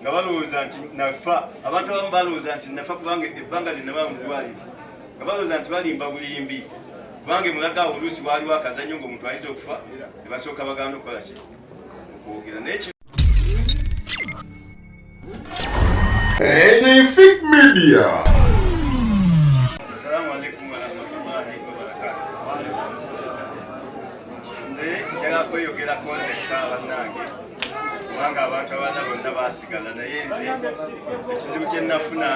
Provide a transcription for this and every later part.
Nga balowooza nti nafa. Abantu abamu balowooza nti nafa kubanga ebbanga lye namala mu ddwaliro nga balowooza nti balimba bulimbi, kubanga emulaga awo oluusi waaliwo akazannyo ng'omuntu ayinza okufa ne basooka bagaana okukola ki okwogera naye. Anything Media. Assalamu alaikum warahmatullahi wabarakatuh. Nze njagala kweyogerako nzekka bannange, kubanga abantu abalala bonna basigala, naye nze ekizibu kye nafuna,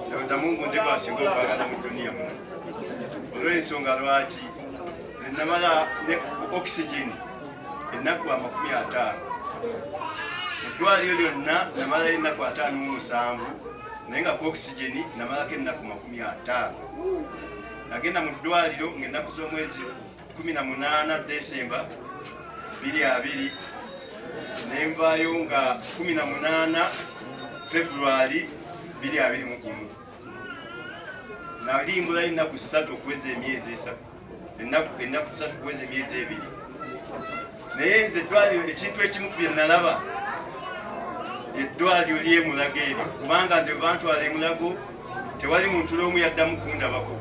ndowooza Mungu nze gwasinga okwagala mu duniya muno, olw'ensonga lwaki nze namala ne oxygen ennaku 50 mu ddwaliro lyonna. Namalayo ennaku 57, naye nga ku oxygen namalako ennaku 50. Nagenda mu ddwaliro ng'ennaku z'omwezi 18 Desemba 2020, nenvaayo nga 18 Februari 2021. Nali mbulayo ennaku 3 okuweza emyezi 3, ennaku 3 kuweza emyezi 2. Naye nze eddwaliro, ekintu ekimu ku bye nalaba, eddwaliro ly'emulago eryo, kubanga nze bwe bantwala emulago tewali muntu n'omu yaddamu kundabako,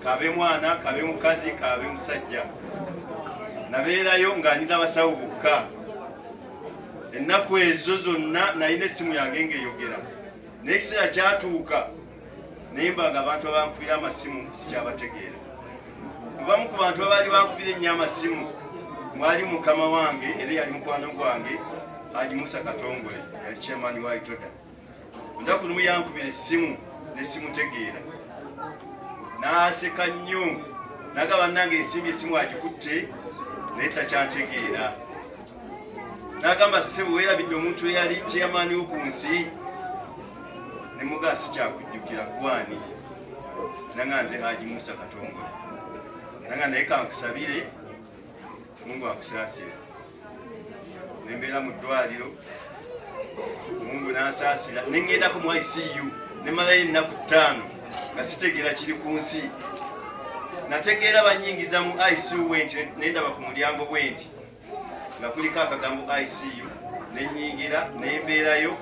kabe mwana, kabe mukazi, kabe musajja. Nabeerayo nga nina basawo bokka ennaku ezo zonna. Nalina essimu yange ng'eyogera, naye ekiseera kyatuuka naye mba nga abantu abankubira amasimu sikyabategeera. Mubamu ku bantu abaali bankubira ennyo amasimu mwali mukama wange, era yali mukwano gwange, Haji Musa Katongole, yali chairman wa Itoda. Olunaku lumu yankubira essimu nesimutegeera, n'aseka nnyo, nagamba, "Nange ensimbi." Essimu agikutte naye takyantegeera. N'agamba, "Ssebo, weerabidde omuntu eyali chairman wo ku nsi?" Nemugaa, "Sikyakujjukira, gwani?" Nanga, "Nze Haji Musa Katongole." Nanga, "Naye kankusabire, Mungu akusaasire." Nembeera mu ddwaliro, Mungu n'ansaasira, neŋŋendako mu ICU nemalayo ennaku 5 nga sitegeera kiri ku nsi. Nategeera banyingiza mu ICU bwenti, nendaba ku mulyango bwenti nga kuliko akagambo ICU, nenyingira nembeerayo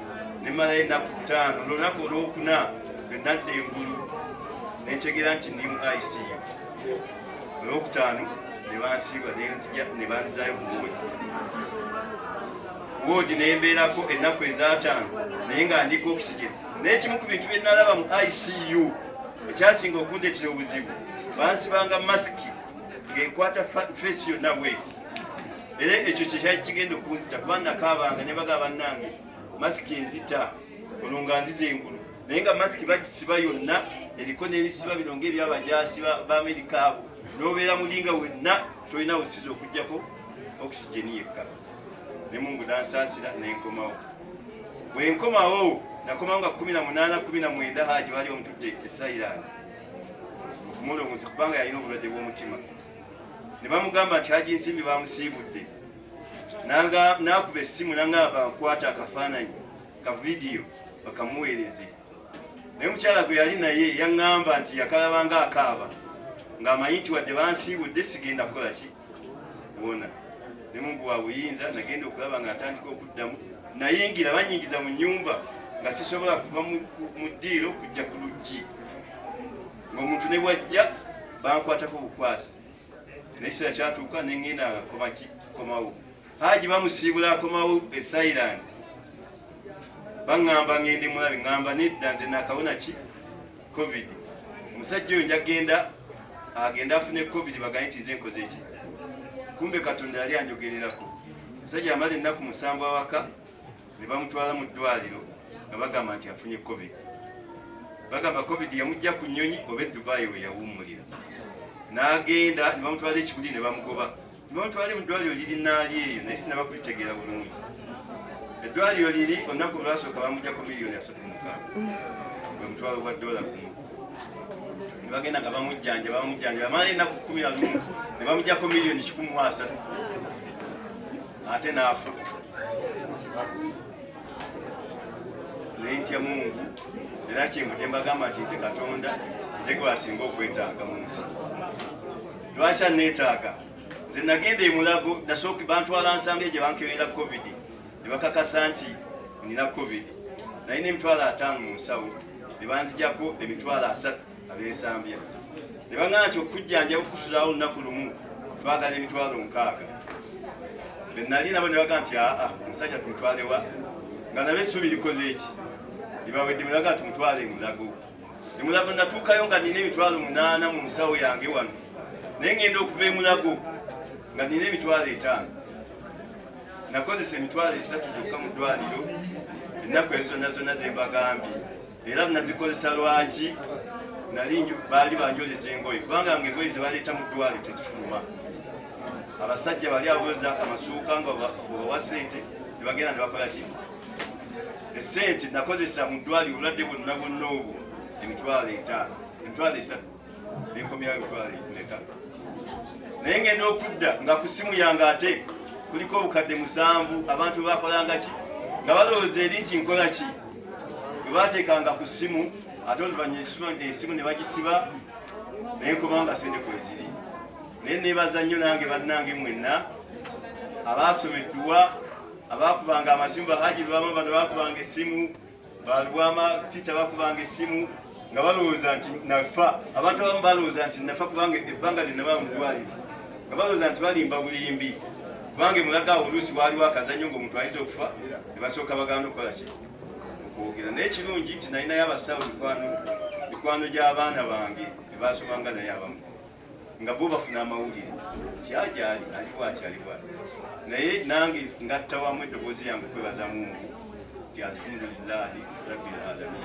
nemalayo ennaku 5. Olunaku olwokuna lwe nadda engulu nentegeera nti ndi mu ICU. Olwokutaano ne bansiiba nenzija ne banzizaayo ku ward. Ward nembeerako ennaku ezataano, naye nga ndiko oxygen. Naye ekimu ku bintu bye nalaba mu ICU ekyasinga okundeetera obuzibu, bansibanga masiki ng'ekwata face yonna bweti, era ekyo kyekyali kigenda okunzita, kuba nakaabanga ne bagaba, "Bannange, masiki enzita." Olwo nga nziza engulu, naye nga masiki bagisiba yonna, eriko n'ebisiba bino ng'ebyabajaasi ba Amerika abo, n'obeera mulinga wenna tolina busizi okugjako oxygen yekka. Ne Mungu nansaasira nenkomawo. Bwe nkomawo, nakomawo nga 18 19, Haji baali bamututte e Thailand okumulongosa kubanga yalina obulwadde bw'omutima. Ne bamugamba nti Haji Nsimbi bamusiibudde. Nakuba essimu nangamba nkwata akafaananyi ka vidiyo bakamuweereze, naye omukyala gwe yali naye yaŋŋamba nti yakalabanga akaaba ng'amanyi nti wadde bansiibudde sigenda kukola ki wona. Ne Mungu wa buyinza, nagenda okulaba nga ntandika okuddamu. Nayingira, banyingiza mu nyumba nga sisobola kuva mu ddiiro kujja ku luggi, ng'omuntu ne bwajja bankwatako bukwasi. Naye ekiseera kyatuuka neŋŋenda nga komaki komawo. Haji bamusiibula akomawo e Thailand, baŋŋamba ŋŋende mulabe. Ŋŋamba, "Nedda, nze nakawona ki COVID. Omusajja oyo njagenda agende afune COVID baganye nti nze nkoze ki." Kumbe Katonda yali anjogererako. Omusajja yamala ennaku 7 awaka, ne bamutwala mu ddwaliro nga bagamba nti afunye COVID. Bagamba COVID yamujja ku nnyonyi oba e Dubai we yawummulira, n'agenda ne bamutwala ekibuli ne bamugoba ne bamutwala mu ddwaliro liri naali eyo, naye sinaba kulitegeera bulungi. Eddwaliro liri, olunaku olwasooka bamugjako miliyoni 36, gwe mutwalo gwa dola gumu. Ne bagenda nga bamujjanja, bamujjanja, bamala ennaku 11 ne bamugjako miliyoni 130, ate n'afa. Nentya Mungu, era kyenvudde mbagamba nti nze Katonda nze gwasinga okwetaaga mu nsi. Lwaki aneetaaga? Nze nagenda emulago, nasooka bantwala Nsambya gye bankebera COVID ne bakakasa nti Nina COVID, nalina 50,000 mu nsawo, ne banzijako 30,000 ab'Ensambya, ne baŋŋamba nti okujjanjaba okukusuzaawo olunaku lumu twagala 60,000. Be nali nabo ne bagamba nti aa, omusajja tumutwalewa nga nabo essuubi likoze eki libawedde? Ne bagamba tumutwale Emulago. Emulago natuukayo nga nina 80,000 mu nsawo yange wano, naye ngenda okuva Emulago nga nina 50,000. Nakozesa 30,000 gyokka mu ddwaliro ennaku ezo zonna zonna ze mbagambye, era nazikozesa lwaki? Nali baali banjoleza engoye, kubanga nga engoye zebaleeta mu ddwaliro tezifuluma. Abasajja bali aboza amasuuka nga obawa sente ne bagenda ne bakola ki esente. Nakozesa mu ddwaliro obulwadde bwonna bwonna obwo 50,000, 30,000, nenkomyawo emitwalo emeka. Naye ngenda okudda nga ku simu yange ate kuliko 7,000. Abantu bebakolanga ki nga balowooza eri nti nkola ki? Bwe bateekanga ku simu, ate oluvannyuma esimu ne bagisiba, naye nkoma nga sente kweziri. Naye nebaza nnyo nange bannange mwenna abaasoma edduwa, abakubanga amasimu, bahaji bama bano bakubanga essimu, balwama Peter bakubanga essimu nga balowooza nti nafa. Abantu abamu balowooza nti nafa kubanga ebbanga lyenaba mu ddwaliro, nga balowooza nti balimba bulimbi, kubanga emulaga awo oluusi waaliwo akazannyo ngaomuntu ayinza okufa ne basooka baganda okukola ki, okwogera. Naye kirungi nti nalinayo abasawo mikwano gy'abaana bange ebasomanga naye abamu nga bo bafuna amawulire nti agyali aliwo ati aliwo. Naye nange ngatta wamu eddoboozi yange okwebaza Mungu nti alhamdulillahi rabbil alamin.